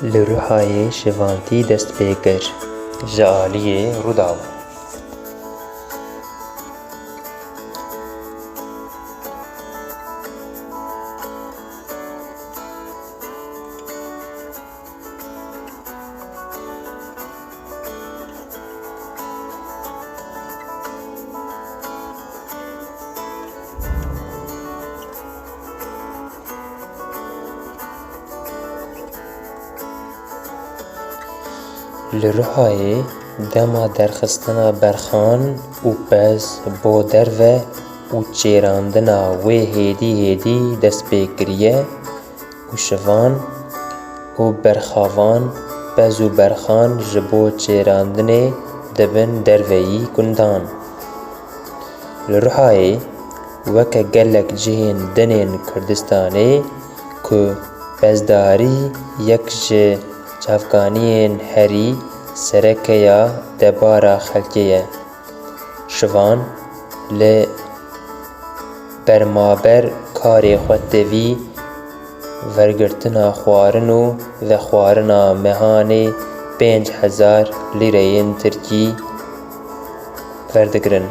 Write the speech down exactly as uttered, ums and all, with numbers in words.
Li Rihayê şivantî dest pê kir ji aliyê Rûdaw. Li Rihayê dema derxistina berxan û pez bo derve û çêrandina wê hêdî hêdî dest pê kiriye û şivan û berxavan, pez û berxan ji bo çêrandinê dibin derveyî gundan. Li Rihayê weke gelek cihên din ên Kurdistanê ku pezdarî yek ji çavkaniyên herî sereke ya debara xelkê ye. Şivan li bermaber karê xwe tevî vergirtina xwarin û vexwarina mehanê pênc hezar lîreyên tirkî verdigirin.